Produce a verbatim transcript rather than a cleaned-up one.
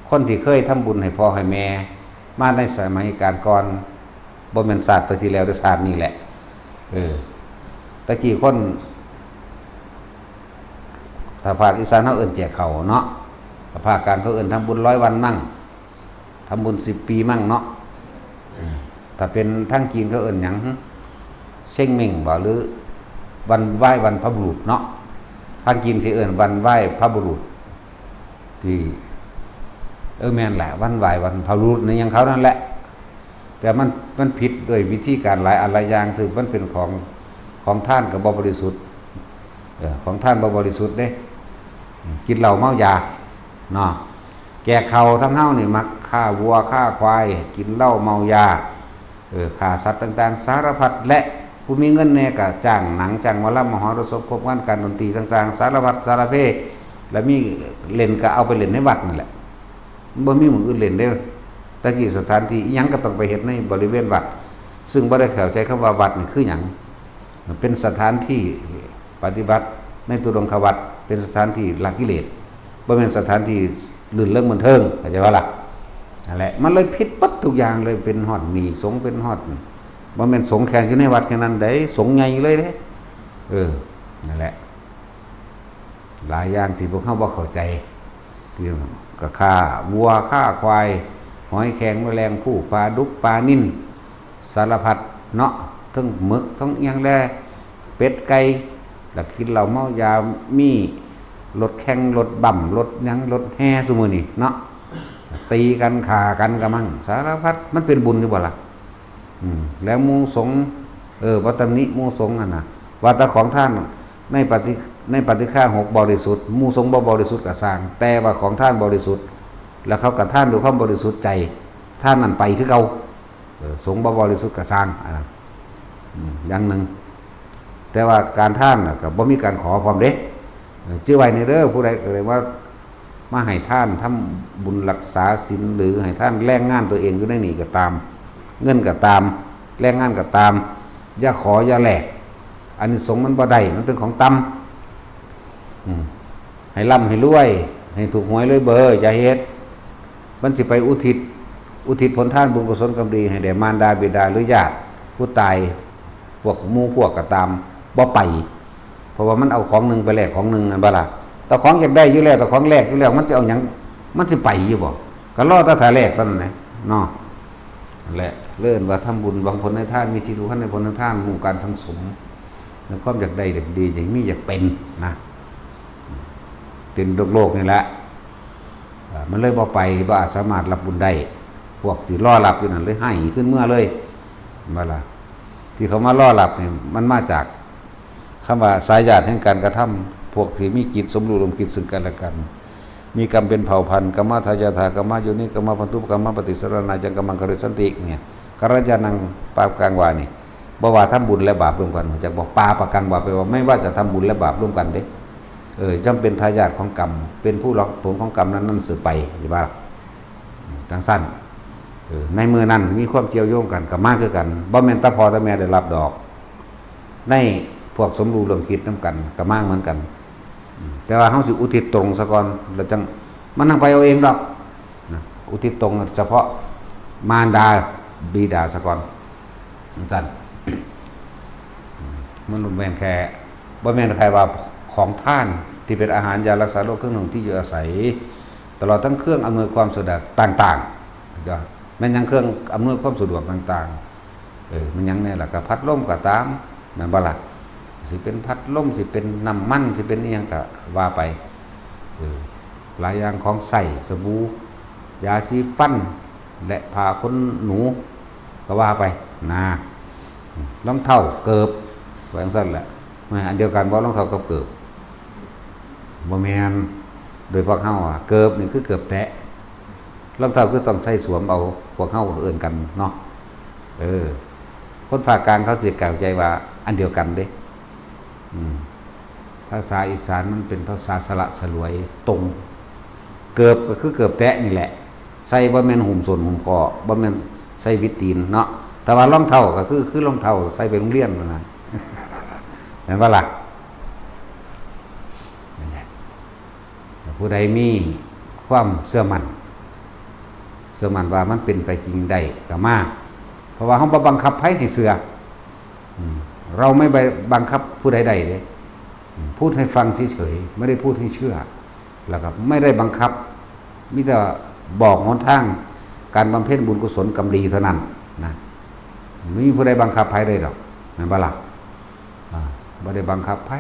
คนที่เคยทำบุญให้พ่อให้แม่มาในสมัยกาลก่อน บ่แม่นชาติที่แล้วหรือชาตินี้แหละ เออ ตะกี้คน ถ้าภาคอีสานเขาเอิ้นแจกข้าวเนาะ ถ้าภาคกลางเขาเอิ้นทำบุญร้อยวันมั่ง ทำบุญสิบปีมั่งเนาะ เออ ถ้าเป็นทางจีนเขาเอิ้นหยัง เช็งเม่งบ่ หรือวันไหว้บรรพบุรุษเนาะ ทางจีนสิเอิ้นวันไหว้พระบุรุษ ที่ เออ แม่นแหละ วันไหว้บรรพบุรุษในหยังเขานั่นแหละ แต่มัน มันผิดด้วยวิธีการหลายอันหลายอย่าง คือมันเป็นของ ของทานก็บ่บริสุทธิ์ เออ ของทานบ่บริสุทธิ์เด้ กินเหล้าเมายา เนาะ แจกข้าวทั้งเฮานี่มักฆ่าวัวฆ่าควาย กินเหล้าเมายา เออ ฆ่าสัตว์ต่างๆ สารพัด และผู้มีเงินแน่ก็จ้างหนัง จ้างหมอลำ มหรสพ ครบงานการดนตรีต่างๆ สารพัดสารเพ แล้วมีเล่นก็เอาไปเล่นในวัดนั่นแหละ บ่มีหม่องอื่นเล่นเด้อ ตะกี้สถานที่อิหยังก็ต้องไปเฮ็ดในบริเวณวัด ซึ่งบ่ได้เข้าใจคำว่าวัดนี่คือหยัง เป็นสถานที่ปฏิบัติในตุดงควัตร เป็นสถานที่ละกิเลส บ่แม่นสถานที่รื่นเริงบันเทิง เข้าใจบ่ล่ะ นั่นแหละ มันเลยผิดเบิดทุกอย่างเลย เป็นฮอดหนี้สงฆ์ เป็นฮอด บ่แม่นสงฆ์แค่อยู่ในวัดแค่นั้นเด้ สงฆ์ใหญ่เลยเด้ เออ นั่นแหละ หลายอย่างที่พวกเฮาบ่เข้าใจ ที่ก็ฆ่าวัวฆ่าควาย หอยแครงแมลงภู่ ปลาดุกปลานิล สารพัดเนาะ ทั้งหมึก ทั้งอิหยังแล เป็ดไก่ แล้วกินเหล้าเมายา มีรถแข่ง รถบั้ม รถหยัง รถแห่ซุมื้อนี้เนาะ ตีกัน ฆ่ากันกะมัง สารพัด มันเป็นบุญอยู่บ่ล่ะ อืม แล้วหมู่สงฆ์ เออ บ่ตำหนิหมู่สงฆ์หั่นน่ะ ว่าแต่ของทานในปฏิ ในปาฏิฆาหกบริสุทธิ์ หมู่สงฆ์บ่บริสุทธิ์ก็ซ่าง แต่ว่าของทานบริสุทธิ์ แล้วเขาก็ทานด้วยความบริสุทธิ์ใจ ทานนั้นไปคือเก่า เออ สงฆ์บ่บริสุทธิ์ก็ซ่าง อันนั้น อืม อย่างหนึ่ง แต่ว่าการทานน่ะก็บ่มีการขอพร้อมเด้ เออ จื่อไว้แน่เด้อ ผู้ใดก็เลยว่า มาให้ทาน ทำบุญรักษาศีล หรือให้ทานแรงงานตัวเองอยู่ในนี่ก็ตาม เงินก็ตาม แรงงานก็ตาม อย่าขออย่าแลก อานิสงส์มันบ่ได้ มันเป็นของต่ำ อืม ให้ร่ำให้รวย ให้ถูกหวยรวยเบอร์ อย่าเฮ็ด มันสิไปอุทิศ อุทิศผลทานบุญกุศลกรรมดีให้แด่มารดาบิดาหรือญาติผู้ตาย พวกหมู่พวกก็ตาม บ่ไป เพราะว่ามันเอาของหนึ่งไปแลกของหนึ่ง แม่นบ่ล่ะ แต่ของอยากได้อยู่แล้ว แต่ของแลกอยู่แล้ว มันสิเอาหยัง มันสิไปอยู่บ่ ก็รอแต่ถ้าแลกเท่านั้นแหละเนาะ นั่นแหละ เอิ้นว่าทำบุญ บางคนให้ทาน มีที่รู้ท่านในผลทางทาน หมู่การสังสม ในความอยากได้อยากดี อยากมีอยากเป็นนะ เป็นโลกๆ นี่แหละ อ่า มันเลยบ่ไป บ่อาจสามารถรับบุญได้ พวกที่รอรับอยู่นั่นเลยให้ขึ้นเมือเลย แม่นบ่ล่ะ ที่เขามารอรับนี่ มันมาจากคำว่าสายญาติแห่งการกระทำ พวกที่มีจิตสมรู้ร่วมคิดซึ่งกันและกัน มีกรรมเป็นเผ่าพันธุ์ กรรมะทายาทา กรรมะโยนิ กรรมะพันธุป กรรมะปฏิสรณา จัง กรรมัง คาริสันติ เนี่ย กัลยาณัง ปาปะกัง วา นี่ บ่ว่าทำบุญและบาปร่วมกัน รู้จักบ่ ปาปะกัง วา แปลว่าไม่ว่าจะทำบุญและบาปร่วมกันเด้ เออ ย่อมเป็นทายาทของกรรม เป็นผู้รับผลของกรรมนั้นๆ สืบไป เห็นบ่ล่ะ จั่งซั้น เออ ในมื้อนั้นมีความเกี่ยวโยงกัน ก็มาคือกัน บ่แม่นแต่พ่อแต่แม่ได้รับดอก ในพวกสมรู้ร่วมคิดนำกัน ก็มาเหมือนกัน อืม แต่ว่าเฮาสิอุทิศตรงซะก่อน แล้วจั่ง มันจั่งไปเอาเองดอก นะ อุทิศตรงเฉพาะมารดาบิดาซะก่อน จั่งซั้น มันบ่แม่นแค่ บ่แม่นแค่ว่าของทานที่เป็นอาหารยารักษาโรค เครื่องนุ่งที่อยู่อาศัย ตลอดทั้งเครื่องอำนวยความสะดวกต่างๆ เดี๋ยว แม่นหยังเครื่องอำนวยความสะดวกต่างๆ เออ แม่นหยังแน่ล่ะ ก็พัดลมก็ตาม แม่นบ่ล่ะ สิเป็นพัดลม สิเป็นน้ำมัน สิเป็นอิหยังก็ว่าไป เออ หลายอย่าง ของใช้ สบู่ ยาสีฟัน และผ้าขนหนู ก็ว่าไป นะ รองเท้า เกิบ ว่าจั่งซั้นแหละ แม่นอันเดียวกันบ่ รองเท้ากับเกิบ บ่แม่น โดยพวกเฮาอะ เกิบนี่คือเกิบแตะ รองเท้าคือต้องใส่สวมเอา พวกเฮาก็เอิ้นกันเนาะ เออ คนภาคกลางเขาสิเข้าใจว่าอันเดียวกันเด้ อืม ภาษาอีสานมันเป็นภาษาสละสลวยตรง เกิบก็คือเกิบแตะนี่แหละ ใส่บ่แม่นหุ้มส้นหุ้มข้อ บ่แม่นใส่หวิดตีนเนาะ แต่ว่ารองเท้าก็คือ คือรองเท้าใส่ไปโรงเรียนนั่นน่ะ แม่นบ่ล่ะ นั่นแหละ ผู้ใดมีความเชื่อมั่น สมานว่ามันเป็นไปจริงได้ก็มา เพราะว่าเฮาบ่บังคับไผให้เชื่อ อืม เราไม่ไปบังคับผู้ใดๆเด้ อืม พูดให้ฟังเฉยๆ ไม่ได้พูดให้เชื่อ แล้วก็ไม่ได้บังคับ มีแต่บอกหนทางการบำเพ็ญบุญกุศลกรรมดีเท่านั้นนะ ไม่มีผู้ใดบังคับไผได้ดอก แม่นบ่ล่ะ อ่า บ่ได้บังคับไผ